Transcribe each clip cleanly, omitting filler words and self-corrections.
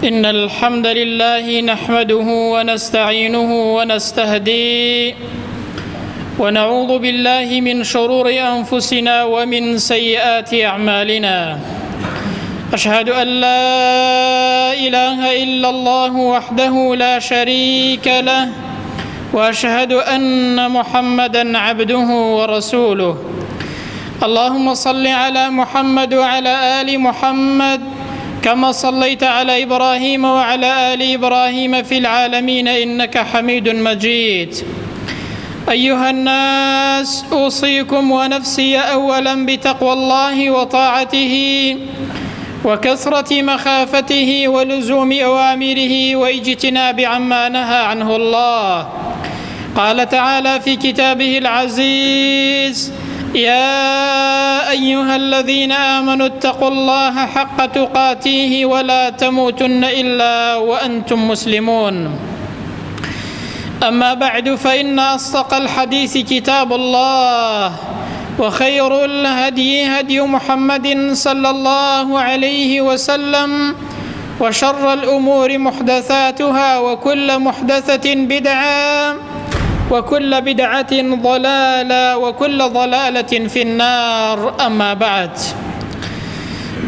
إن الحمد لله نحمده ونستعينه ونستهديه ونعوذ بالله من شرور أنفسنا ومن سيئات أعمالنا أشهد أن لا إله إلا الله وحده لا شريك له وأشهد أن محمدا عبده ورسوله اللهم صل على محمد وعلى آل محمد كما صليت على إبراهيم وعلى آل إبراهيم في العالمين إنك حميد مجيد أيها الناس أوصيكم ونفسي أولا بتقوى الله وطاعته وكثرة مخافته ولزوم أوامره واجتناب عما نهى عنه الله قال تعالى في كتابه العزيز يا أيها الذين آمنوا اتقوا الله حق تقاته ولا تموتن إلا وأنتم مسلمون أما بعد فإن أصدق الحديث كتاب الله وخير الهدي هدي محمد صلى الله عليه وسلم وشر الأمور محدثاتها وكل محدثة بدعة وكل بدعة ضلالة وكل ضلالة في النار أما بعد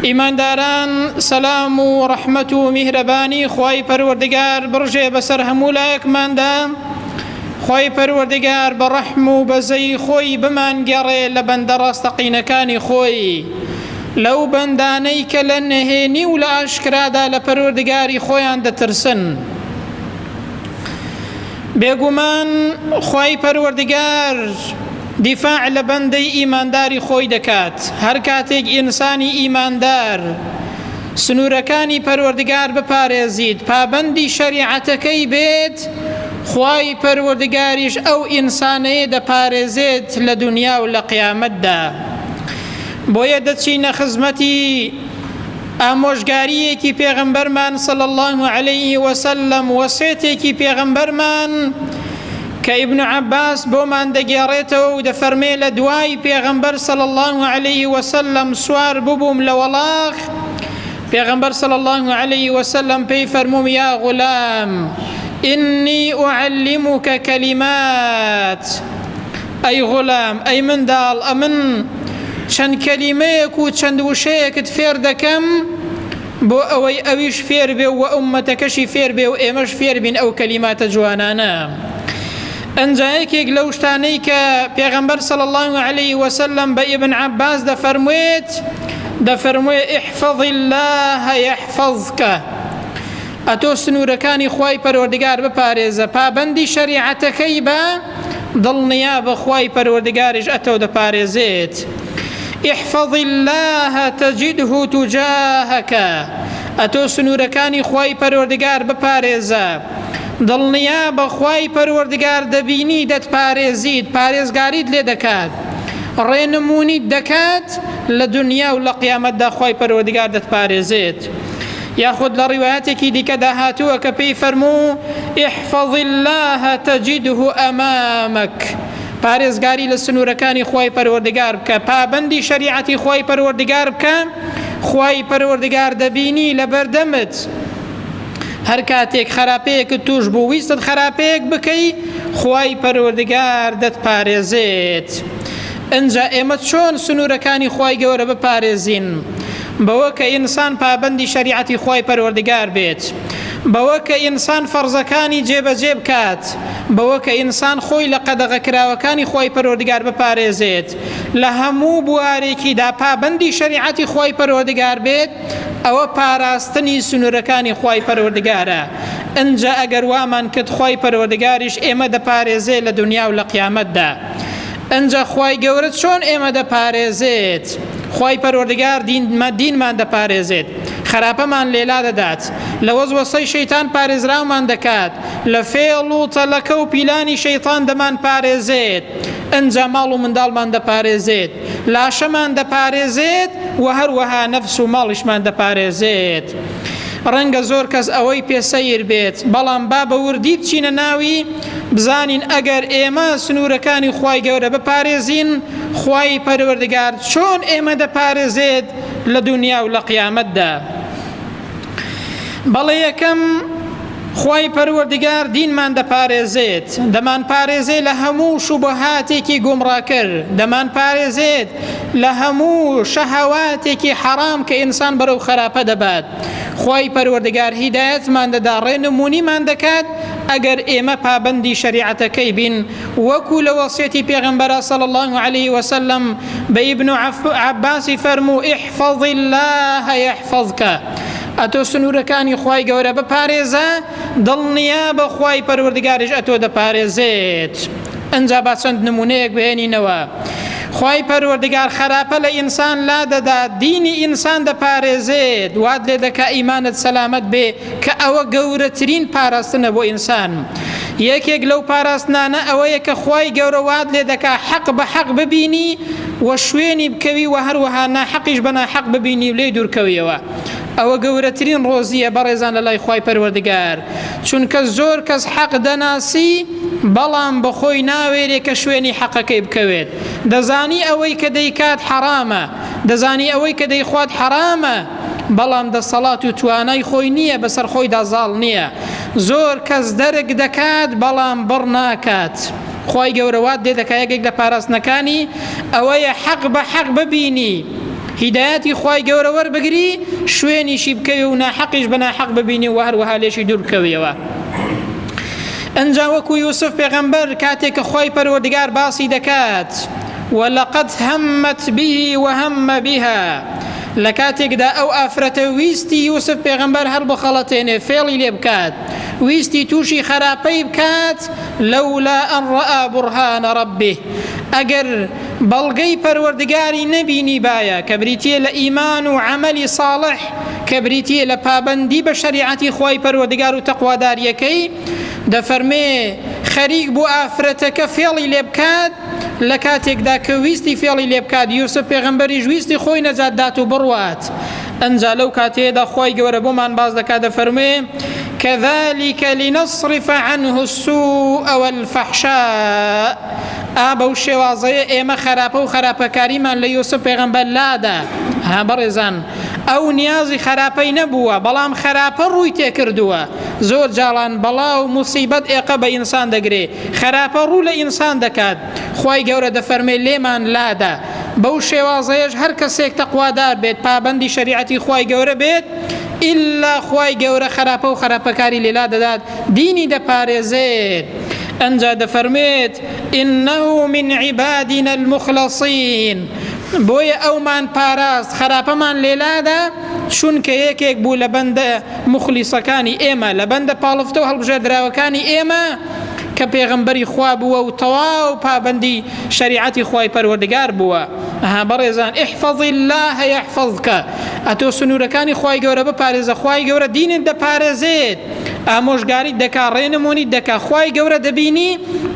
ئیمانداران سەلام و ڕەحمەت و میهرەبانی خوای پەروەردگار بڕژێ بەسەر هەموو لایەکماندا خوای پەروەردگار بە ڕەحم و بەزەی خۆی بمانگێڕێ لە بەندە ڕاستەقینەکانی خۆی لەو بەندانەی کە لە نهێنی و لە ئاشکرادا لە پەروەردگاری خۆیان دەترسن بێگومان خوای پەروەردگار دیفاع لە بەندەی ئیمانداری خۆی دەکات، هەر کاتێک ئینسانی ئیماندار سنوورەکانی پەروەردگار بپارێزیت، پابەندی شەریعەتەکەی بێت، خوای پەروەردگاریش ئەو ئینسانەیە دەپارێزێت لە دونیا و لە قیامەتدا. بۆیە دەچینە خزمەتی ئامۆژگارییەکی پێغەمبەرمان صلی اللە علیه وسلم، وەسێتێکی پێغەمبەرمان کە ئیبن عەباس بۆمان دەگێڕێتەوە و دەفەرمێ لە دوای پێغەمبەر صلی اللە علیه وسلم سوار ببووم لە وەڵاخ، پێغەمبەر صلی اللە علیه وسلم پێی فەرمووم یا غلام ئینی ئوعەلمک کەلیمات، ئەی غولام، ئەی منداڵ، ئەمن چەند کەلیمەیەک و چەند وشەیەکت فێر دەکەم بۆ ئەوەی ئەویش فێر بێ و ئوممەتەکەشی فێر بێ و ئێمەش فێر بین ئەو کەلیماتە جوانانە. ئەنجا یەکێک لەو شتانەی کە پێغەمبەر صلی اللە علیه وسلم بە ئیبن عەباس دەفەرموێت، دەفەرموێ احفظ اللە یحفظک، ئەتۆ سنوورەکانی خوای پەروەردگار بپارێزە، پابەندی شەریعەتەکەی بە، دڵنیابە خوای پەروەردگاریش ئەتۆ دەپارێزێت. احفظ اللە تجده تجاهک، ئەتۆ سنوورەکانی خوای پەروەردگار بپارێزە، دڵنیابە خوای پەروەردگار دەبینی دەتپارێزیت، پارێزگاریت لێ دەکات، ڕێنموونیت دەکات، لە دونیا و لە قیامەتدا خوای پەروەردگار دەتپارێزێت. یاخود لە ڕیوایەتێکی دیکەدا هاتووە کە پێی فەرموو، احفظ اللە تجده امامک، پارێزگاری لە سنوورەکانی خوای پەروەردگار بکە، پابەندی شەریعەتی خوای پەروەردگار بکە، خوای پەروەردگار دەبینی لەبەردەمت. هەر کاتێک خراپەیەکت توش بوو ویستت خراپەیەک بکەی خوای پەروەردگار دەتپارێزێت. ئنجا ئێمە چۆن سنوورەکانی خوای گەورە بپارێزین؟ بەوە کە ئینسان پابەندی شەریعەتی خوای پەروەردگار بێت، بەوە کە ئینسان فەرزەکانی جێبەجێ بکات، بەوە کە ئینسان خۆی لە قەدەغەکراوەکانی خوای پەروەردگار بپارێزێت، لە هەموو بوارێکیدا پابەندی شەریعەتی خوای پەروەردگار بێت، ئەوە پاراستنی سنوورەکانی خوای پەروەردگارە. ئنجا ئەگەر وامان کرد خوای پەروەردگاریش ئێمە دەپارێزێ لە دونیا و لە قیامەتدا. ئنجا خوای گەورە چۆن ئێمە دەپارێزێت؟ خوای پەروەردگار دینمان دەپارێزێت، خراپەمان لێ لادەدات، لە وەسوەسەی شەیتان پارێزراومان دەکات، لە فێڵ و تەلەکە و پیلانی شەیتان دەمانپارێزێت، ئنجا ماڵ و منداڵمان دەپارێزێت، لاشەمان دەپارێزێت و هەروەها نەفس و ماڵیشمان دەپارێزێت. ڕەنگە زۆر کەس ئەوەی پێ سەیر بێت، بەڵام با بە وردی بچینە ناوی، بزانین ئەگەر ئێمە سنوورەکانی خوای گەورە بپارێزین، خوای پەروەردگار چۆن ئێمە دەپارێزێت لە دونیا و لە قیامەتدا. بەڵێ یەکەم خوای پەروەردگار دینمان دەپارێزێت، دەمانپارێزێ لە هەموو شوبهاتێکی گومڕاکەر، دەمانپارێزێت لە هەموو شەهەواتێکی حەرام کە ئینسان بەرەو خەراپە دەبات. خوای پەروەردگار هیدایەتمان دەدا، ڕێنمونیمان دەکات ئەگەر ئێمە پابەندی شەریعەتەکەی بین، وەکو لە وەسیەتی پێغەمبەرا صلی اللە علیه وسلم بە ئیبن عەباسی فەرموو، احفظ اللە یحفظک، ئەتۆ سنوورەکانی خوای گەورە بپارێزە دڵنیابە خوای پەروەردگاریش ئەتۆ دەپارێزێت. ئنجا با چەند نمونەیەک بهێنینەوە. خوای پەروەردگار خەراپە لە ئینسان لا دەدات، دینی ئینسان دەپارێزێت، وات لێ دەکا ئیمانت سەلامەت بێ کە ئەوە گەورەترین پاراستنە بۆ ئینسان. یەکێک لەو پاراستنانە ئەوەیە کە خوای گەورە وات لێ دەکا حەق بە حەق ببینی و شوێنی بکەوی و هەروەها ناحەقیش بە ناحەق ببینی و لێی دوورکەویەوە. ئەوە گەورەترین ڕۆزییە بەڕێزان لە لای خوای پەروەردگار، چونکە زۆر کەس حەق دەناسی بەڵام بەخۆی ناوێرێ کە شوێنی حەقەکەی بکەوێت، دەزانی ئەوەی کە دەیکات حەرامە، دەزانی ئەوەی کە دەیخوات حەرامە، بەڵام دەسەڵات و توانای خۆی نییە بەسەر خۆیدا زاڵ نییە، زۆر کەس دەرک دەکات بەڵام بڕ ناکات. خوای گەورە وات لێ دەکا یەکێک لە پاراستنەکانی ئەوەیە حەق بە حەق ببینی هیدایەتی خوای گەورە وەربگری شوێنیشی بکەوی و ناحەقیش بە ناحەق ببینی و هەروەها لێشی دوور بکەویەوە. ئەنجا وەکو یوسف پێغەمبەر کاتێک کە خوای پەروەردگار باسی دەکات ولقد همت به وهم بها لە کاتێکدا ئەو ئافرەتە ویستی یوسف پێغەمبەر هەڵبخەڵەتێنێ فێڵی لێ بکات ویستی تووشی خەراپەی بکات لولا ان رآ برهان ربه ئەگەر بەڵگەی پەروەردگاری نەبینیبایە کە بریتییە لە ئیمان و عەمەلی ساڵح کە بریتییە لە پابەندی بە شەریعەتی خوای پەروەردگار و تەقوادارییەکەی دەفەرمێ خەریک بوو ئافرەتەکە فێڵی لێ بکات لە کاتێکدا کە ویستی فێڵی لێ بکات یوسف پێغەمبەریش ویستی خۆی نەجات دات و بڕوات ئەنجا لەو کاتەیەدا خوای گەورە بۆمان باس دەکات دەفەرموێ كذلك لنصرف عنه السوء والفحشاء ئا بەو شێوازەیە ئێمە خراپە و خراپەکاریمان لە یوسف پێغەمبەر لادا ها بەڕێزان ئەو نیازی خراپەی نەبووە بەڵام خراپە ڕووی تێکردووە زۆر جاڵان بەڵا و موسیبەت ئێقە بە ئینسان دەگرێ خراپە ڕوو لە ئینسان دەکات خوای گەورە دەفەرمێ لێمان لادا بەو شێوازەیەش هەر کەسێک تەقوادار بێت پابەندی شەریعەتی خوای گەورە بێت ئیلا خوای گەورە خراپە و خراپەکاری لێ لادەدات دینی دەپارێزێت ئەنجا دەفەرمێت إنه من عبادنا المخلصین بۆیە ئەومان پاراست خراپەمان لێلادا چونکە یەکێک بوو لە بەندە موخلیسەکانی ئێمە لە بەندە پاڵفتە و هەڵبژێردراوەکانی ئێمە کە پێغەمبەری خوا بووە و تەواو پابەندی شەریعەتی خوای پەروەردگار بووە. ئەها بەڕێزان احفظ اللە یحفظک ئەتۆ سنوورەکانی خوای گەورە بپارێزە خوای گەورە دینت دەپارێزێت ئامۆژگاریت دەکا ڕێنمونیت دەکا خوای گەورە دەبینی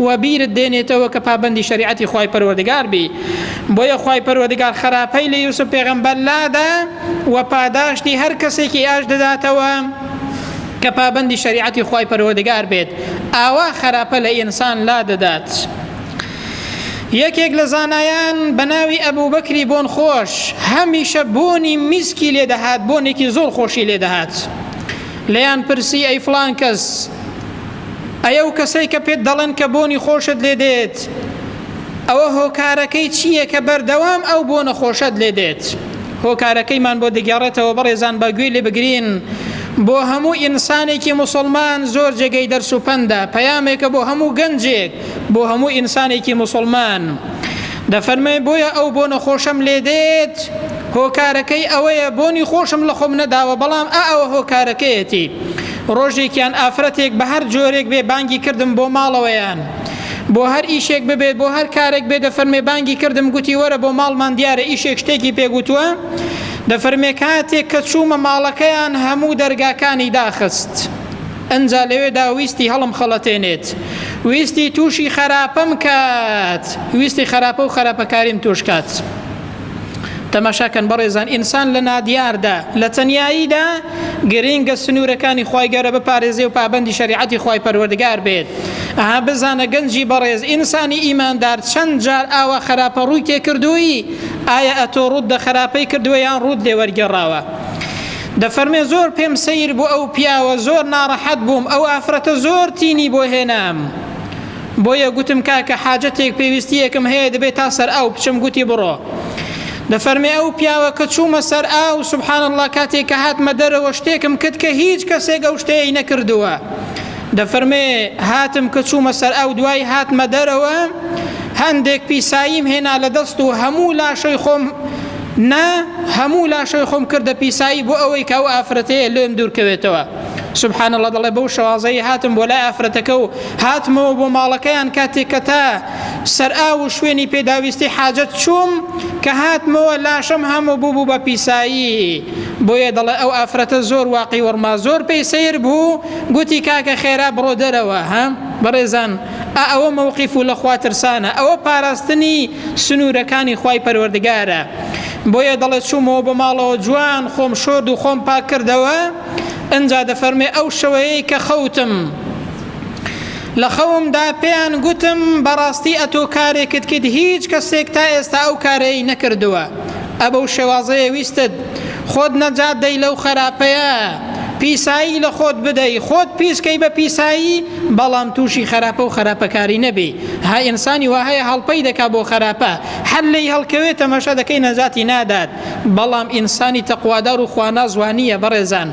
و بیرت دێنێتەوە کە پابەندی شەریعەتی خوای پەروەردگار بی بۆیە خوای پەروەردگار خراپەی لە یوسف پێغەمبەر لادا و پاداشتی هەر کەسێکی ئاش دەداتەوە کە پابەندی شەریعەتی خوای پەروەردگار بێت ئاوا خراپە لە ئینسان لا دەدات. یەکێک لە زانایان بە ناوی ئەبوبەکری بۆن خۆش هەمیشە بۆنی میسکی لێ دەهات بۆنێکی زۆر خۆشی لێ دەهات لێیان پرسی ئەی فڵان کەس ئەی ئەو کەسەی کە پێت دەڵێن کە بۆنی خۆشت لێ دێت ئەوە هۆکارەکەی چییە کە بەردەوام ئەو بۆنە خۆشەت لێ دێت هۆکارەکەیمان بۆ دەگێڕێتەوە بەڕێزان با گوێی لێ بگرین بۆ هەموو ئینسانێکی موسڵمان زۆر جێگەی دەرس و پەندە پەیامێکە بۆ هەموو گەنجێک بۆ هەموو ئینسانێکی موسڵمان دەفەرمێ بۆیە ئەو بۆنە خۆشەم لێ دێت هۆکارەکەی ئەوەیە بۆنی خۆشم لە خۆم نەداوە بەڵام ئا ئەوە هۆکارەکەیەتی ڕۆژێکیان ئافرەتێک بە هەر جۆرێک بێ بانگی کردم بۆ ماڵەوەیان بۆ هەر ئیشێک ببێت بۆ هەر کارێک بێ دەفەرمێ بانگی کردم گوتی وەرە بۆ ماڵمان دیارە ئیشێک شتێکی پێگوتووە دەفەرمێ کاتێک کە چوومە ماڵەکەیان هەموو دەرگاکانی داخست ئەنجا لەوێدا ویستی هەڵم خەڵەتێنێت ویستی تووشی خەراپەم کات ویستی خەراپە و خەراپەکاریم توش کات تەماشاکەن بەڕێزان ئینسان لە نادیاردا لە تەنیاییدا گرینگە سنوورەکانی خوای گەورە بپارێزێ و پابەندی شەریعەتی خوای پەروەردگار بێت ئەها بزانە گەنجی بەڕێز ئینسانی ئیماندار چەند جار ئاوا خراپە ڕووی تێکردووی ئایا ئەتۆ ڕووت دە خراپەی کردووە یان ڕووت لێ وەرگێڕاوە؟ دەفەرمێ زۆر پێم سەیر بوو ئەو پیاوە زۆر ناڕەحەت بووم ئەو ئافرەتە زۆر تینی بۆ هێنام بۆیە گوتم کاکە حاجەتێک پێویستیەکم هەیە دەبێت تا سەر ئاو بچم گوتی بڕۆ دەفەرمێ ئەو پیاوە کە چوومە سەر ئاو سبحان الله کاتێک کە هاتمە دەرەوە شتێکم کرد کە هیچ کەسێک ئەو شتەی نەکردووە دەفەرمێ هاتم کە چوومە سەر ئاو دوای هاتمە دەرەوە هەندێک پیساییم هێنا لە دەست و هەموو لاشەی خۆم نا هەموو لاشەی خۆم کردە پیسایی بۆ ئەوەی کە ئەو ئافرەتەیە لێم دوور کەوێتەوە سبحان اللە دەڵێ بەو شەوازەی هاتم بۆ لای ئافرەتەکە و هاتمەوە بۆ ماڵەکەیان کاتێک کە تا سەر ئاو و شوێنی پێداویستی حاجەت چووم کە هاتمەوە لاشەم هەموو بوو بوو بە پیسایی بۆیە دەڵێ ئەو ئافرەتە زۆر واقی وەڕما زۆر پێی سەیر بوو گوتی کاکە خێرا بڕۆ دەرەوە ها بەڕێزان ئا ئەوە مەوقیف و لە خوا ترسانە ئەوە پاراستنی سنوورەکانی خوای پەروەردگارە بۆیە دەڵێ چوومەوە بۆ ماڵەوە جوان خۆم شۆرد و خۆم پاک کردەوە ئنجا دەفەرمێ ئەو شەوەیەی کە خەوتم لە خەومدا پێیان گوتم بەڕاستی ئەتۆ کارێکت کرد هیچ کەسێک تا ئێستا ئەو کارەی نەکردووە ئەبەو شێوازەیە ویستت خۆت نەجات دەی لەو خەراپەیە پیسایی لە خۆت بدەی خۆت پیسکەی بە پیسایی بەڵام تووشی خەراپە و خەراپەکاری نەبی ها ئینسانی وا هەیە هەڵپەی دەکا بۆ خەراپە هەر لێی هەڵکەوێ تەمەشا دەکەی نەجاتی نادات بەڵام ئینسانی تەقوادار و خواناس وا نییە بەڕێزان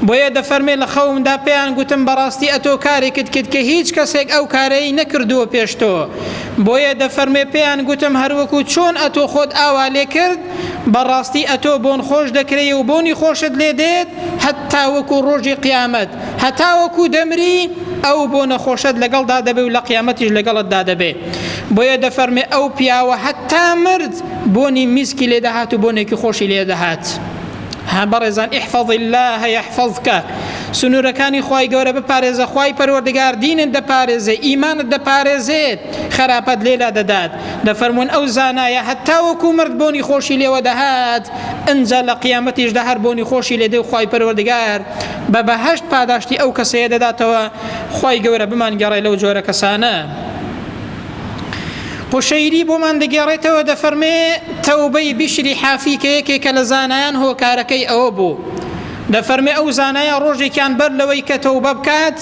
بۆیە دەفەرمێ لە خەومدا پێیان گوتم بەڕاستی ئەتۆ کارێکت کرد کە هیچ کەسێک ئەو کارەی نەکردووە پێش تۆ بۆیە دەفەرمێ پێیان گوتم هەروەکو چۆن ئەتۆ خۆت ئاوا لێ کرد بەڕاستی ئەتۆ بۆن خۆش دەکرێی و بۆنی خۆشت لێ دێت هەتا وەکو ڕۆژی قیامەت هەتاوەکو دەمری ئەو بۆنە خۆشەت لەگەڵدا دەبێ و لە قیامەتیش لەگەڵتدا دەبێ بۆیە دەفەرمێ ئەو پیاوە هەتا مرد بۆنی میسکی لێ دەهات و بۆنێکی خۆشی لێ دەهات ها بەڕێزان احفظ الله يحفظك سنوورەکانی خوای گەورە بپارێزە خوای پەروەردگار دینت دەپارێزێ ئیمانت دەپارێزێت خراپەت لێلا دەدات دەفەرموون ئەو زانایە هەتاوەکو مرد بۆنی خۆشی لێوە دەهات ئنجا لە قیامەتیشدا هەر بۆنی خۆشی لێدێ و خوای پەروەردگار بە بەهەشت پاداشتی ئەو کەسەیە دەداتەوە خوای گەورە بمانگەڕێ لەو جۆرە کەسانە. قوشەیری بۆمان دەگێڕێتەوە دەفەرمێ تەوبەی بیشری حافی کە یەکێکە لە زانایان هۆکارەکەی ئەوە بوو دەفەرمێ ئەو زانایە ڕۆژێکیان بەر لەوەی کە تەوبە بکات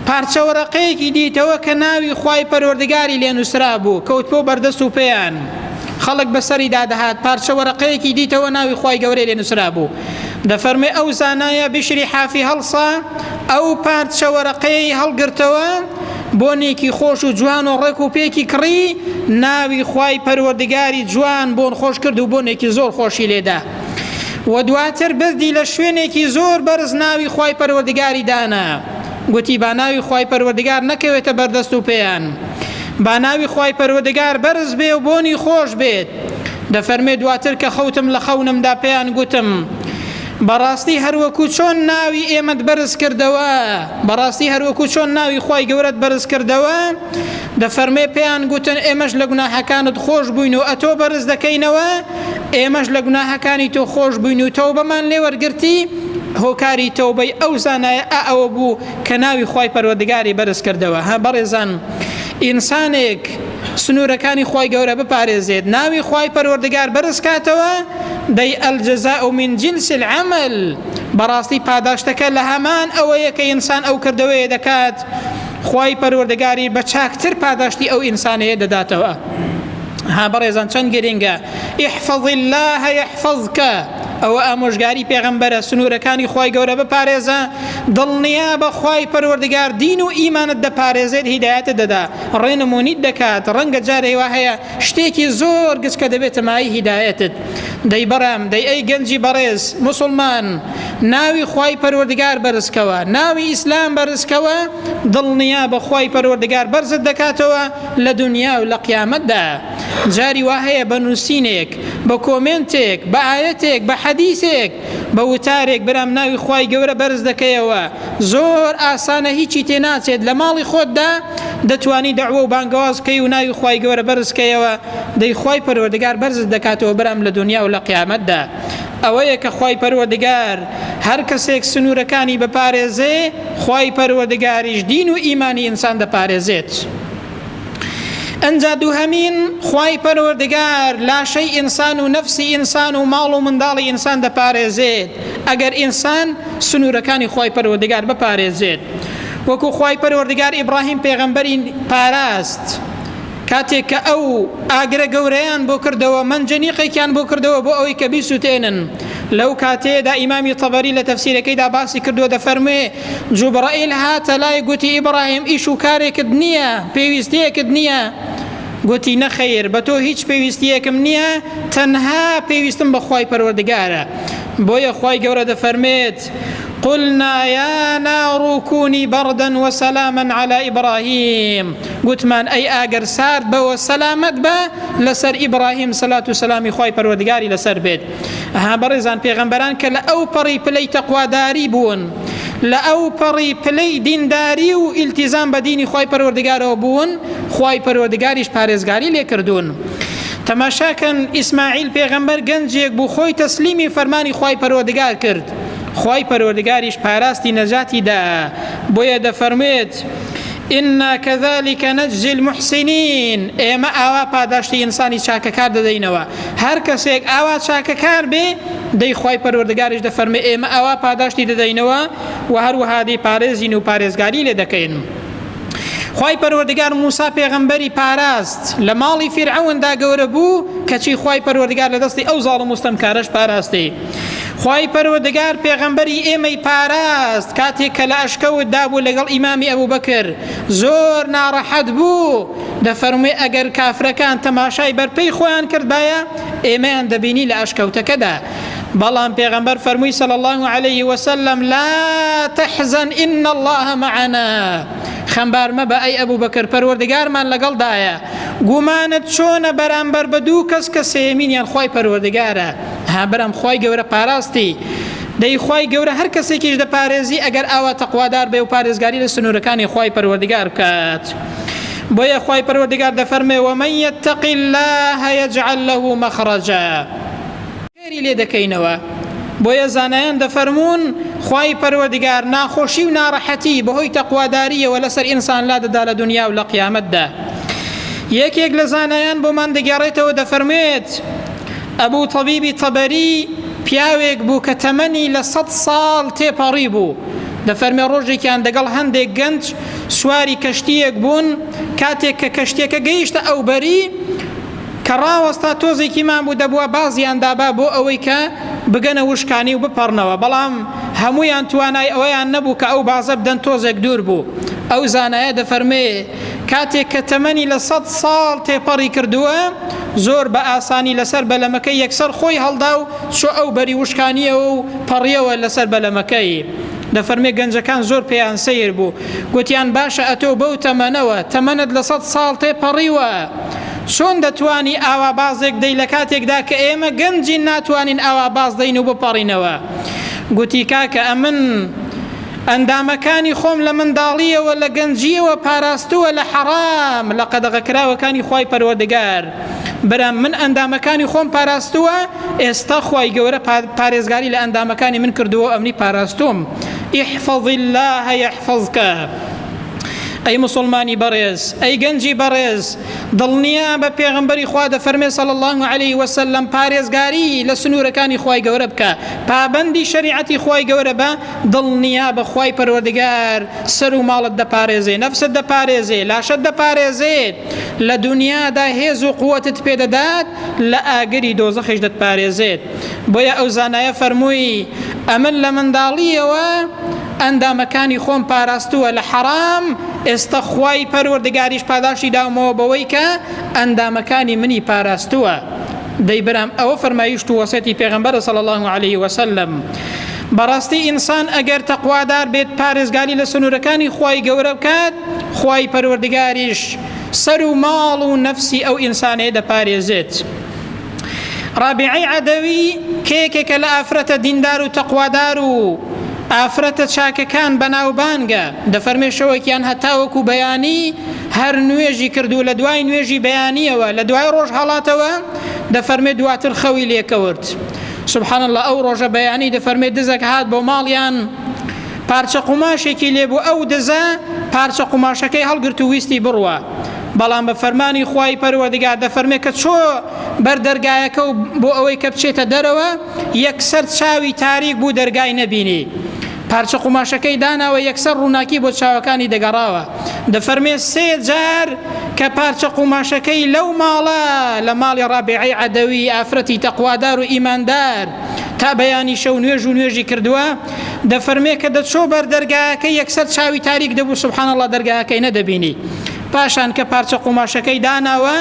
پارچە وەرەقەیەکی دیتەوە کە ناوی خوای پەروەردگاری لێ نووسرابوو کەوتبوو بەردەست و پێیان خەڵک بەسەریدا دەهات پارچە وەرەقەیەکی دیتەوە ناوی خوای گەورەی لێ نووسرابوو دەفەرمێ ئەو زانایە بیشری حافی هەڵسا ئەو پارچە وەرەقەیەی هەڵگرتەوە بۆنێکی خۆش و جوان و ڕێک و پێکی کڕی ناوی خوای پەروەردگاری جوان بۆن خۆش کرد و بۆنێکی زۆر خۆشی لێدا و دواتر بردی لە شوێنێکی زۆر بەرز ناوی خوای پەروەردگاری دانا گوتی با ناوی خوای پەروەردگار نەکەوێتە بەردەست و پێیان با ناوی خوای پەروەردگار بەرز بێ و بۆنی خۆش بێت دەفەرمێ دواتر کە خەوتم لە خەونمدا پێیان گوتم بەڕاستی هەروەکو چۆن ناوی ئێمەت بەرز کردەوە بەڕاستی هەروەکو چۆن ناوی خوای گەورەت بەرز کردەوە دەفەرمێ پێیان گوتن ئێمەش لە گوناحەکانت خۆش بووین و ئەتۆ بەرز دەکەینەوە ئێمەش لە گوناحەکانی تۆ خۆش بووین و تەوبەمان لێ وەرگرتی هۆکاری تەوبەی ئەو زانایە ئا ئەوە بوو کە ناوی خوای پەروەردگاری بەرز کردەوە ها بەڕێزان ئینسانێک سنوورەکانی خوای گەورە بپارێزێت ناوی خوای پەروەردگار بەرز کاتەوە دەی الجزاء من جنس العمل بەڕاستی پاداشتەکە لە هەمان ئەوەیە کە ئینسان ئەو کردەوەیە دەکات خوای پەروەردگاری بە چاکتر پاداشتی ئەو ئینسانەیە دەداتەوە ها بەڕێزان چەند گرنگە احفظ الله يحفظك ئەوە ئامۆژگاری پێغەمبەرە سنوورەکانی خوای گەورە بپارێزە دڵنیا بە خوای پەروەردگار دین و ئیمانت دەپارێزێت هیدایەتت دەدا ڕێنمونیت دەکات ڕەنگە جارێ وا هەیە شتێکی زۆر گچکە دەبێتە مایەی هیدایەتت دەی بەڕام دەی ئەی گەنجی بەڕێز موسڵمان ناوی خوای پەروەردگار بەرزکەوە ناوی ئیسلام بەرزکەوە دڵنیا بە خوای پەروەردگار بەرزت دەکاتەوە لە دنیا و لە قیامەتدا جاری وا هەیە بە نووسینێک بە کۆمێنتێک بە ئایەتێک بە حەدیسێک بە وتارێک برام ناوی خوای گەورە بەرز دەکەیەوە زۆر ئاسانە هیچی تێ ناچێت لە ماڵی خۆتدا دەتوانی دەعوە و بانگەواز بکەی و ناوی خوای گەورە بەرز کەیەوە دەی خوای پەروەردگار بەرزت دەکاتەوە برام لە دونیا و لە قیامەتدا ئەوەیە کە خوای پەروەردگار هەر کەسێک سنوورەکانی بپارێزێ خوای پەروەردگاریش دین و ئیمانی ئینسان دەپارێزێت. ئەنجا دووهەمین خوای پەروەردگار لاشەی ئینسان و نەفسی ئینسان و ماڵ و منداڵی ئینسان دەپارێزێت ئەگەر ئینسان سنوورەکانی خوای پەروەردگار بپارێزێت وەکو خوای پەروەردگار ئیبراهیم پێغەمبەری پاراست کاتێک کە ئەو ئاگرە گەورەیان بۆ کردەوە مەنجەنیقێکیان بۆ کردەوە بۆ ئەوەی کە بیسووتێنن لەو کاتەیەدا ئیمامی تەبەری لە تەفسیرەکەیدا باسی کردووە دەفەرموێ جوبرائیل هاتە لای گوتی ئیبراهیم ئیش و کارێکت نییە پێویستیەکت نییە گوتی نەخەیر بە تۆ هیچ پێویستیەکم نییە تەنها پێویستم بە خوای پەروەردگارە بۆیە خوای گەورە دەفەرمێت قلنا یا نار كوني بردا وسلاما على إبراهيم گوتمان ئەی ئاگەر سارد بەوە سەلامەت بە لەسەر ئیبراهیم سەلات و سەلامی خوای پەروەردگاری لەسەر بێت ئەها بەڕێزان پێغەمبەران کە لە ئەو پەڕی پلەی تەقواداری بوون لە ئەو پەڕی پلەی دینداری و ئیلتیزام بە دینی خوای پەروەردگارەوە بوون خوای پەروەردگاریش پارێزگاری لێکردوون تەماشاکەن ئیسماعیل پێغەمبەر گەنجێک بوو خۆی تەسلیمی فەرمانی خوای پەروەردگار کرد خوای پەروەردگاریش پاراستی نەجاتی دا بۆیە دەفەرموێت إنا كذلك نجزي المحسنين ئێمە ئاوا پاداشتی ئینسانی چاکەکار دەدەینەوە هەر کەسێک ئاوا چاکەکار بێ دەی خوای پەروەردگاریش دەفەرمێ ئێمە ئاوا پاداشتی دەدەینەوە و هەروەها دەیپارێزین و پارێزگاری لێ دەکەین. خوای پەروەردگار موسا پێغەمبەری پاراست لە ماڵی فیرعەوندا گەورە بوو کەچی خوای پەروەردگار لە دەستی ئەو زاڵم و ستەمکارەش پاراستی خوای پەروەردگار پێغەمبەری ئێمەی پاراست کاتێک کە لە ئەشکەوتدا بوو لەگەڵ ئیمامی ئەبوبەکر زۆر ناڕەحەت بوو دەفەرموێ ئەگەر کافرەکان تەماشای بەرپێی خۆیان کردبایە ئێمەیان دەبینی لە ئەشکەوتەکەدا بەڵام پێغەمبەر فەرمووی صلی الله علیه وسلم لا تحزن ان الله معنا خەمبار مەبە ئەی ئەبوبەکر پەروەردگارمان لەگەڵدایە گومانت چۆنە بەرامبەر بە دوو کەس کە سێیەمینیان خوای پەروەردگارە ها برام خوای گەورە پاراستی دەی خوای گەورە هەر کەسێکیش دەپارێزی ئەگەر ئاوا تەقوادار بێ و پارێزگاری لە سنوورەکانی خوای پەروەردگار بکات بۆیە خوای پەروەردگار دەفەرمێ ومن يتق الله يجعل له مخرجا خێری لێ دەکەینەوە بۆیە زانایان دەفەرموون خوای پەروەردگار ناخۆشی و ناڕەحەتی بەهۆی تەقواداریەوە لەسەر ئینسان لادەدا لە دنیا و لە قیامەتدا یەکێک لە زانایان بۆمان دەگێڕێتەوە دەفەرموێت ئەبوو تەبیبی تەبەری پیاوێک بوو کە تەمەنی لە سەد ساڵ تێپەڕی بوو دەفەرمێ ڕۆژێکیان دەگەڵ هەندێک گەنج سواری کەشتییەک بوون کاتێک کە کەشتیەکە گەیشتە ئەوبەری کە ڕاوەستا تۆزێکی مابوو دەبوا بازیان دابا بۆ ئەوەی کە بگەنە وشکانی و بپەڕنەوە بەڵام هەموویان توانای ئەوەیان نەبوو کە ئەو بازە بدەن تۆزێک دوور بوو ئەو زانایە دەفەرمێ کاتێک کە تەمەنی لە سەد ساڵ تێپەڕی کردووە زۆر بە ئاسانی لەسەر بەلەمەکەی یەکسەر خۆی هەڵدا و چۆ ئەو بەری وشکانیەوە و پەڕیەوە لەسەر بەلەمەکەی دەفەرمێ گەنجەکان زۆر پێیان سەیر بوو گوتیان باشە ئەتۆ بەو تەمەنەوە تەمەنت لە سەد ساڵ تێپەڕیوە چۆن دەتوانی ئاوا بازێک دەی لە کاتێکدا کە ئێمە گەنجین ناتوانین ئاوا باز دەین و بپەڕینەوە گوتی کاکە ئەمن ئەندامەکانی خۆم لە منداڵیەوە لە گەنجیەوە پاراستووە لە حەرام لە قەدەغەکراوەکانی خوای پەروەردگار برام من ئەندامەکانی خۆم پاراستووە ئێستا خوای گەورە پارێزگاری لە ئەندامەکانی من کردووە ئەمنی پاراستوم احفظ الله يحفظك ئەی مسلمانی بەڕێز ئەی گەنجی بەڕێز دڵنیا بە پێغەمبەری خوا دەفەرمێ صلی اللە علیه وسلم پارێزگاری لە سنوورەکانی خوای گەورە بکە پابەندی شەریعەتی خوای گەورە بە دڵنیا بە خوای پەروەردگار سەر و ماڵت دەپارێزێ نەفست دەپارێزێ لاشەت دەپارێزێت لە دنیادا هێز و قوتت پێدەدات لە ئاگری دۆزەخیش دەتپارێزێت بۆیە ئەو زانایە فەرمووی ئەمن لە منداڵیەوە ئەندامەکانی خۆم پاراستووە لە حەرام ئێستا خوای پەروەردگاریش پاداشتی داومەوە بەوەی کە ئەندامەکانی منی پاراستووە دەی برام ئەوە فەرمایشت و وەسێتی پێغەمبەرە صلی الله علیه وسلم بەڕاستی ئینسان ئەگەر تەقوادار بێت پارێزگاری لە سنوورەکانی خوای گەورە بکات خوای پەروەردگاریش سەر و ماڵ و نەفسی ئەو ئینسانەیە دەپارێزێت. ڕابیعەی عەدەوی کە یەکێکە لە ئافرەتە دیندار و تەقوادار و ئافرەتە چاکەکان بەناوبانگە دەفەرمێ شەوێکیان هەتاوەکو بەیانی هەر نوێژی کرد و لە دوای نوێژی بەیانیەوە لە دوای ڕۆژ هەڵاتەوە دەفەرمێ دواتر خەوی لێکەوت سبحان الله ئەو ڕۆژە بەیانی دەفەرمێ دزەک هات بۆ ماڵیان پارچە قوماشێکی لێبوو ئەو دزە پارچە قوماشەکەی هەڵگرت و ویستی بڕوا. بەڵام بە فەرمانی خوای پەروەردگار دەفەرمێ کە چۆ بەر دەرگایەکە و بۆ ئەوەی کە بچێتە دەرەوە یەکسەر چاوی تاریک بوو دەرگای نەبینی پارچە قوماشەکەی داناوە یەکسەر ڕووناکی بۆ چاوەکانی دەگەڕاوە دەفەرمێ سێ جار کە پارچە قوماشەکەی لەو ماڵە لە ماڵی ڕابعەی عەدەوی ئافرەتی تەقوادار و ئیماندار تا بەیانی شەو نوێژ و نوێژی کردووە دەفەرمێ کە دەچۆ بەر دەرگاکە یەکسەر چاوی تاریک دەبوو سبحان الله دەرگاکەی نەدەبینی پاشان کە پارچە قوماشەکەی داناوە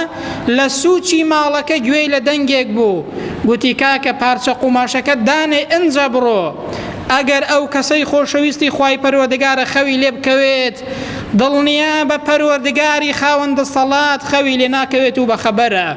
لە سوچی ماڵەکە گوێی لە دەنگێک بوو گوتی کاکە پارچە قوماشەکە دانێ ئنجا بڕۆ ئەگەر ئەو کەسەی خۆشەویستی خوای پەروەردگارە خەوی لێ بکەوێت دڵنیا بە پەروەردگاری خاوەن دەسەڵات خەوی لێ ناکەوێت و بەخەبەرە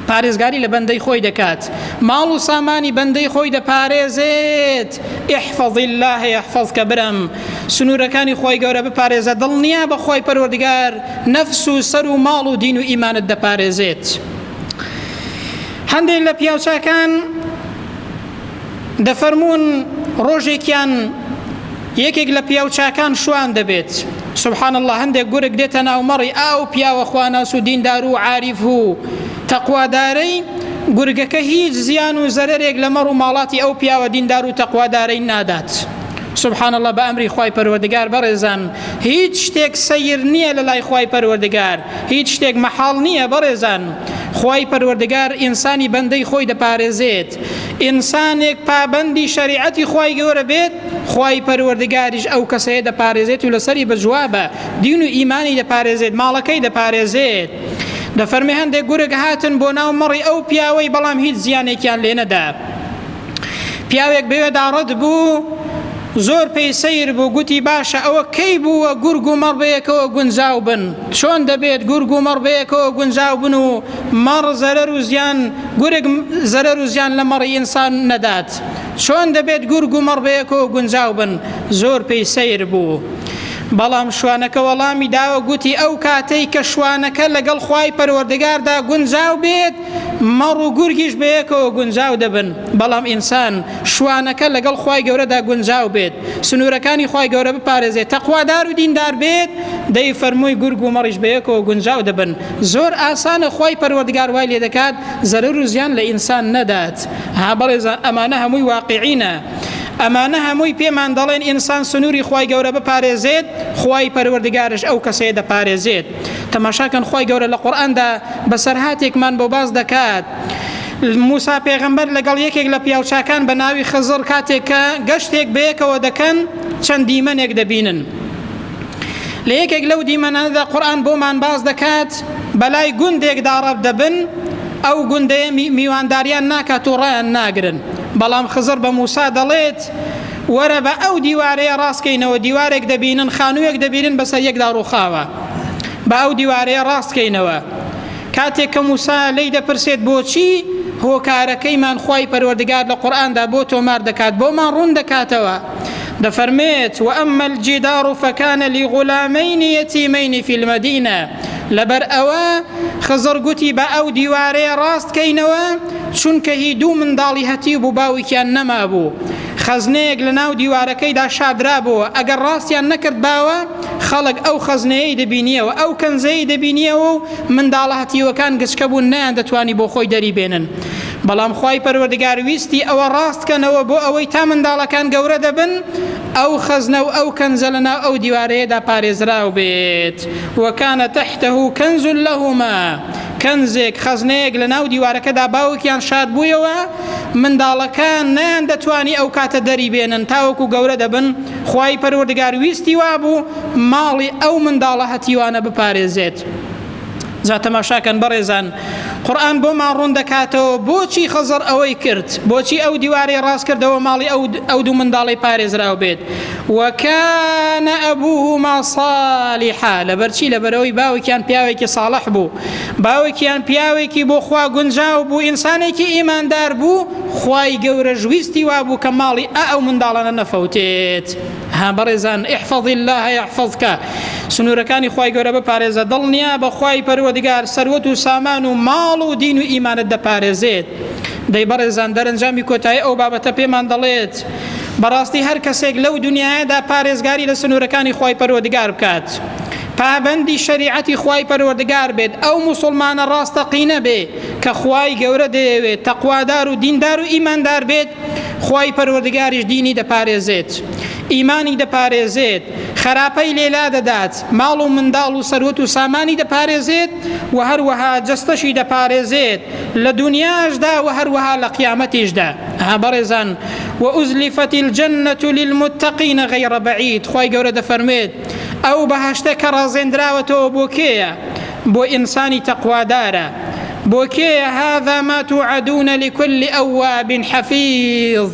پارێزگاری لە بەندەی خۆی دەکات ماڵ و سامانی بەندەی خۆی دەپارێزێت احفظ الله يحفظك برم سنوورەکانی خۆی گەورە بپارێزە دڵنیا بە خۆی پەروەردگار نەفس و سەر و ماڵ و دین و ئیمانت دەپارێزێت هەندێک لە پیاوچاکان دەفەرموون ڕۆژێکیان یەکێک لە پیاو چاکان شوان دەبێت سبحان اللە هەندێک گورگ دێتە ناو مەڕی ئاو پیاوە خواناس و دیندار و عاریف و تەقوادارەی گورگەکە هیچ زیان و زەرەرێک لە مەڕ و ماڵاتی ئەو پیاوە دیندار و تەقوادارەی نادات سبحان اللە بە ئەمری خوای پەروەردگار بەڕێزان هیچ شتێک سەیر نییە لە لای خوای پەروەردگار هیچ شتێک مەحاڵ نییە بەڕێزان خوای پەروەردگار ئینسانی بەندەی خۆی دەپارێزێت ئینسانێک پابەندی شەریعەتی خوای گەورە بێت خوای پەروەردگاریش ئەو کەسەیە دەپارێزێت و لەسەری بەجوابە دین و ئیمانی دەپارێزێت ماڵەکەی دەپارێزێت دەفەرمێ هەندێک گورگ هاتن بۆ ناو مەڕی ئەو پیاوەی بەڵام هیچ زیانێکیان لێ نەدا پیاوێک بەوێدا ڕەت بوو زۆر پێی سەیر بوو گوتی باشە ئەوە کەی بووە گورگ و مەڕ بەیەکەوە گونجاو بن چۆن دەبێت گورگ و مەڕ بەیەکەوە گونجاو بن و مەڕ زەرەر و زیان گورگ زەرەر و زیان لە مەڕی ئینسان نەدات چۆن دەبێت گورگ و مەڕ بەیەکەوە گونجاو بن زۆر پێی سەیر بوو بەڵام شوانەکە وەڵامی داوە گوتی ئەو کاتەی کە شوانەکە لەگەڵ خوای پەروەردگاردا گونجاو بێت مەڕ و گورگیش بەیەکەوە گونجاو دەبن بەڵام ئینسان شوانەکە لەگەڵ خوای گەورەدا گونجاو بێت سنوورەکانی خوای گەورە بپارێزێت تەقوادار و دیندار بێت دەی فەرمووی گورگ و مەڕیش بەیەکەوە گونجاو دەبن زۆر ئاسانە خوای پەروەردگار وای لێ دەکات زەرەر و زیان لە ئینسان نەدات ها بەڕێزان ئەمانە هەمووی واقعینە ئەمانە هەمووی پێمان دەڵێن ئینسان سنووری خوای گەورە بپارێزێت خوای پەروەردگارش ئەو کەسەیە دەپارێزێت تەماشاکەن خوای گەورە لە قورئاندا بەسەرهاتێکمان بۆ باس دەکات موسا پێغەمبەر لەگەڵ یەکێک لە پیاوچاکان بە ناوی خزڕ کاتێک کە گەشتێک بەیەکەوە دەکەن چەند دیمەنێک دەبینن لە یەکێک لەو دیمەنانەدا قورئان بۆمان باس دەکات بەلای گوندێکدا ڕەت دەبن ئەو گوندەیە میوانداریان ناکات و ڕایان ناگرن بەڵام خزر بە موسا دەڵێت وەرە بە ئەو دیوارەیە ڕاستکەینەوە دیوارێک دەبینن خانوویەک دەبینن بەسەر یەکدا ڕووخاوە بە ئەو دیوارەیە ڕاستکەینەوە کاتێک کە موسا لێی دەپرسێت بۆچی هۆکارەکەیمان خوای پەروەردگار لە قورئاندا بۆ تۆمار دەکات بۆمان ڕوون دەکاتەوە دەفەرمێت وأما الجدار فكان لغلامين يتيمين في المدينة لەبەر ئەوە خزر گوتی بە ئەو دیوارەیە ڕاست کەینەوە چونکە هی دوو منداڵی هەتیو بوو باوکیان نەمابوو خەزنەیەک لە ناو دیوارەکەیدا شاردرابۆوە ئەگەر ڕاستیان نەکردباوە خەڵک ئەو خەزنەیەی دەبینیەوە ئەو کەنزەی دەبینیەوە و منداڵە هەتیوەکان گچکە بوون نەیان دەتوانی بۆ خۆی دەری بێنن بەڵام خوای پەروەردگار ویستی ئەوە ڕاست کەنەوە بۆ ئەوەی تا منداڵەکان گەورە دەبن ئەو خەزنە و ئەو کەنزە لەناو ئەو دیوارەیەدا پارێزراو بێت وکان تحته کنز لهما کەنزێک خەزنەیەک لەناو دیوارەکەدا باوکیان شاد بوویەوە منداڵەکان نەیان دەتوانی ئەو کاتە دەری بێنن تاوەکو گەورە دەبن خوای پەروەردگار ویستی وابوو ماڵی ئەو منداڵە هەتیوانە بپارێزێت جا تەماشاکەن بەڕێزان قورئان بۆمان ڕوون دەکاتەوە بۆچی خەزەر ئەوەی کرد بۆچی ئەو دیوارەی ڕاست کردەوە ماڵی ئەو ئەو دوو منداڵی پارێزراو بێت وکان ئەبوهما صالحا لەبەرچی لەبەرەوەی باوکیان پیاوێکی صالح بوو باوکیان پیاوێکی بۆ خوا گونجاو بوو ئینسانێکی ئیماندار بوو خوای گەورەش ویستی وابوو کە ماڵی ئا ئەو منداڵانە نەفەوتێت ها بەڕێزان احفظ الله يحفظك سنوورەکانی خوای گەورە بپارێزە دڵنیا بە خوای پەروەردگار سەروەت و سامان و ماڵ و دین و ئیمانت دەپارێزێت دەی بەڕێزان دەرەنجامی کۆتایی ئەو بابەتە پێمان دەڵێت بەڕاستی هەر کەسێک لەو دنیایەدا پارێزگاری لە سنوورەکانی خوای پەروەردگار بکات. پابەندی شەریعەتی خوای پەروەردگار بێت، ئەو موسوڵمانە ڕاستەقینە بێ کە خوای گەورە دەیەوێت تەقوادار و دیندار و ئیماندار بێت، خوای پەروەردگاریش دینی دەپارێزێت، ئیمانی دەپارێزێت، خەراپەی لێ لادەدات، ماڵ و منداڵ و سەروەت و سامانی دەپارێزێت و هەروەها جەستەشی دەپارێزێت لە دونیاشدا و هەروەها لە قیامەتیشدا. ها بەڕێزان، وأزلفت الجنة للمتقین غیر بعید، خوای گەورە دەفەرموێت، ئەو بەهەشتە کە ڕازێندراوەتەوە بۆ کێیە؟ بۆ ئینسانی تەقوادارە. بۆ کێیە؟ هذا ما توعدون لكل أواب حفیظ.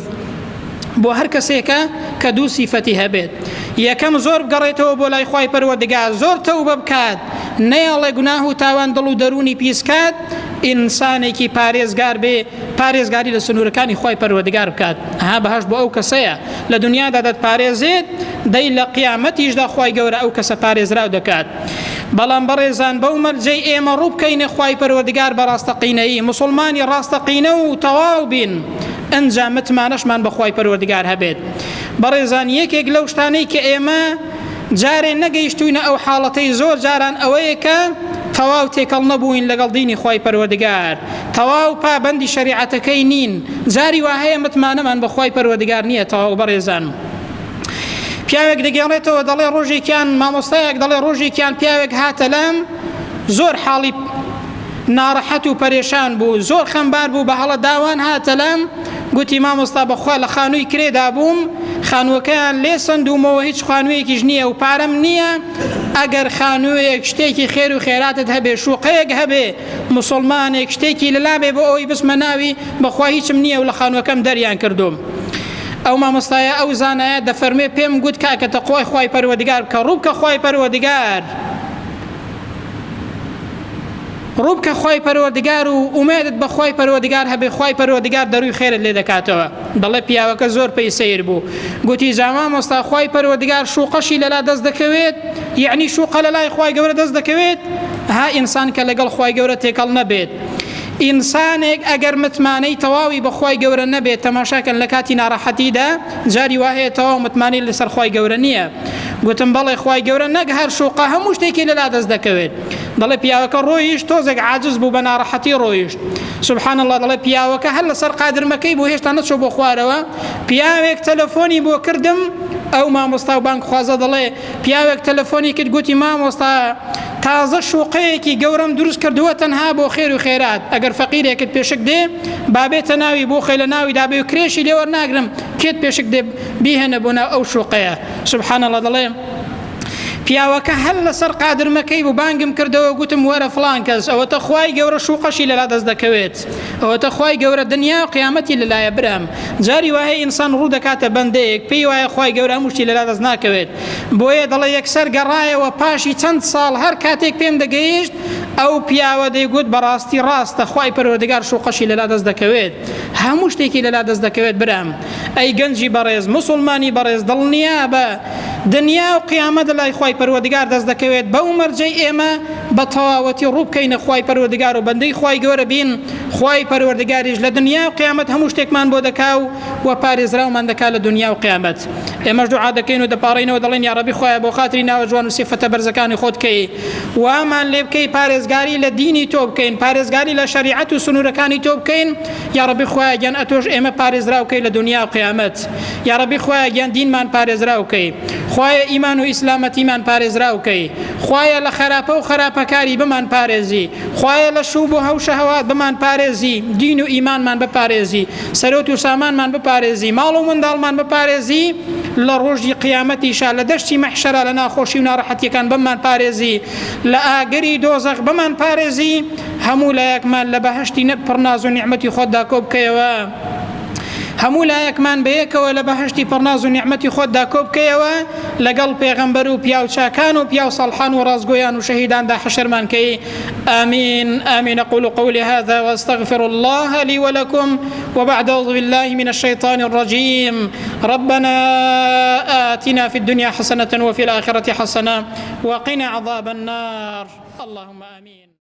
بۆ هەر کەسێکە کە دوو سیفەتی هەبێت. یەکەم زۆر بگەڕێتەوە بۆ لای خوای پەروەردگار، زۆر تەوبە بکات، نەیەڵێ گوناه و تاوان دڵ و دەروونی پیس کات، ئینسانێکی پارێزگار بێ، پارێزگاری لە سنوورەکانی خوای پەروەردگار بکات. ئەها بەهەشت بۆ ئەو کەسەیە لە دنیادا دەتپارێزێت، دەی لە قیامەتیشدا خوای گەورە ئەو کەسە پارێزراو دەکات. بەڵام بەڕێزان بەو مەرجەی ئێمە ڕوو بکەینە خوای پەروەردگار بە ڕاستەقینەیی، موسوڵمانی ڕاستەقینە و تەواو بین، ئنجا متمانەشمان بە خوای پەروەردگار هەبێت. بەڕێزان یەکێک لەو شتانەی کە ئێمە جارێ نەگەیشتوینە ئەو حاڵەتەی زۆر جاران ئەوەیە کە تەواو تێکەڵ نەبووین لەگەڵ دینی خوای پەروەردگار، تەواو پابەندی شەریعەتەکەی نین، جاری وا هەیە متمانەمان بە خوای پەروەردگار نییە تەواو بەڕێزان. پیاوێک دەگێڕێتەوە دەڵێ ڕۆژێکیان مامۆستایەک دەڵێ ڕۆژێکیان پیاوێک هاتە لام زۆر حاڵی ناڕەحەت و پەرێشان بوو زۆر خەمبار بوو بە هەڵە داوان هاتە لام گوتی مامۆستا بەخوا لە خانووی کرێدا بووم خانووەکەیان لێ سەندوومەوە هیچ خانوویەکیش نییە و پارەم نییە ئەگەر خانوویەک شتێکی خێر و خێراتت هەبێ شوقەیەک هەبێ موسڵمانێک شتێکی لەلا بێ بۆ ئەوەی بچمە ناوی بەخوا هیچم نییە و لە خانووەکەم دەریان کردووم ئەو مامۆستایە ئەو زانایە دەفەرمێ پێم گوت کاکە تەقوای خوای پەروەردگار بکە ڕوو بکە خوای پەروەردگار ڕوو بکە خوای پەروەردگار و ئومێدت بە خوای پەروەردگار هەبێ خوای پەروەردگار دەروی خێرت لێ دەکاتەوە دەڵێ پیاوەکە زۆر پێی سەیر بوو گوتی جا مامۆستا خوای پەروەردگار شوقەشی لەلا دەست دەکەوێت یعنی شوقە لەلای خوای گەورە دەست دەکەوێت ها ئینسان کە لەگەڵ خوای گەورە تێکەڵ نەبێت ئینسانێک ئەگەر متمانەی تەواوی بە خوای گەورە نەبێت تەماشاکەن لە کاتی ناڕەحەتیدا جاری وا هەیە تەواو متمانەی لەسەر خوای گەورە نییە گوتم بەڵێ خوای گەورە نەک هەر شوقە هەموو شتێکی لەلا دەست دەکەوێت دەڵێ پیاوەکە ڕۆیشت تۆزێک عاجز بوو بە ناڕەحەتی ڕۆیشت سبحان الله دەڵێ پیاوەکە هەر لەسەر قادرمەکەی بوو هێشتا نەچۆ بۆ خوارەوە پیاوێک تەلەفۆنی بۆ کردم ئەو مامۆستا و بانگخوازە دەڵێ پیاوێک تەلەفۆنی کرد گوتی مامۆستا تازە شوقەیەکی گەورەم دروست کردووە تەنها بۆ خێر و خێرات ئەگەر فەقیرێکت پێشک دێ با بێتە ناوی بۆ خێ لە ناوی دابێ و کرێشی لێ وەرناگرم کێت پێشک دێ بیهێنە بۆ ناو ئەو شوقەیە سبحان الله دەڵێ پیاوەکە هەر لەسەر قادرمەکەی بوو بانگم کردەوە گوتم وەرە فڵان کەس ئەوەتە خوای گەورە شوقەشی لەلا دەست دەکەوێت ئەوەتە خوای گەورە دنیا و قیامەتی لەلایە برام جاری وایە ئینسان ڕوو دەکاتە بەندەیەک پێی وایە خوای گەورە هەموو شتی لەلا دەست ناکەوێت بۆیە دەڵێ یەکسەر گەڕایەوە پاشی چەند ساڵ هەر کاتێک پێم دەگەیشت ئەو پیاوە دەیگوت بەڕاستی ڕاستە خوای پەروەردگار شوقەشی لەلا دەست دەکەوێت هەموو شتێکی لەلا دەست دەکەوێت برام ئەی گەنجی بەڕێز موسڵمانی بەڕێز دڵنیابە دنیا و قیامەت لەلای خوای پەروەردگار دەست دەکەوێت بەو مەرجەی ئێمە بە تەواوەتی ڕوو بکەینە خوای پەروەردگار و بەندەی خوای گەورە بین خوای پەروەردگاریش لە دنیا و قیامەت هەموو شتێکمان بۆ دەکا و و پارێزراومان دەکا لە دنیا و قیامەت ئێمەش دوعا دەکەین و دەپاڕێینەوە دەڵێن یاڕەبی خوایە بۆ خاتری ناوە جوان و سیفەتە بەرزەکانی خۆت کەی وامان لێ بکەی پارێزگاری لە دینی تۆ بکەین پارێزگاری لە شەریعەت و سنوورەکانی تۆ بکەین یاڕەبی خوایە گیان ئەتۆش ئێمە پارێزراو کەی لە دونیا و قیامەت یاڕەبی خوایە گیان دینمان پارێزراو کەی خوایە ئیمان و ئیسلامەتیمان پارێزراو کەی خوایە لە خەراپە و خەراپەکاری بمان پارێزی خوایە لە شوب و هەوشەهەوات بمان پارێزی دین و ئیمانمان بپارێزی سەرۆت و سامانمان بپارێزی ماڵ و منداڵمان بپارێزی لە ڕۆژی قیامەتیشا لە دەشتی مەحشەرا لە ناخۆشی و ناڕەحەتیەکان بممان پارێزی لە ئاگری دۆزەخ بمان پارێزی هەموو لایەکمان لە بەهەشتی نە پڕ ناز و نیعمەتی خۆتدا کۆ بکەیەوە هەموو لایەکمان بەیەکەوە لە بەهەشتی پڕ ناز و نیعمەتی خۆتدا کۆ بکەیەوە لەگەڵ پێغەمبەر و پیاو چاکان و پیاو ساڵحان و ڕاستگۆیان و شەهیداندا حەشرمان کەی آمين آمين أقول قولي هذا وأستغفر الله لي ولكم وبعد أعوذ بالله من الشيطان الرجيم ربنا آتنا في الدنيا حسنة وفي الآخرة حسنة وقنا عذاب النار اللهم آمين.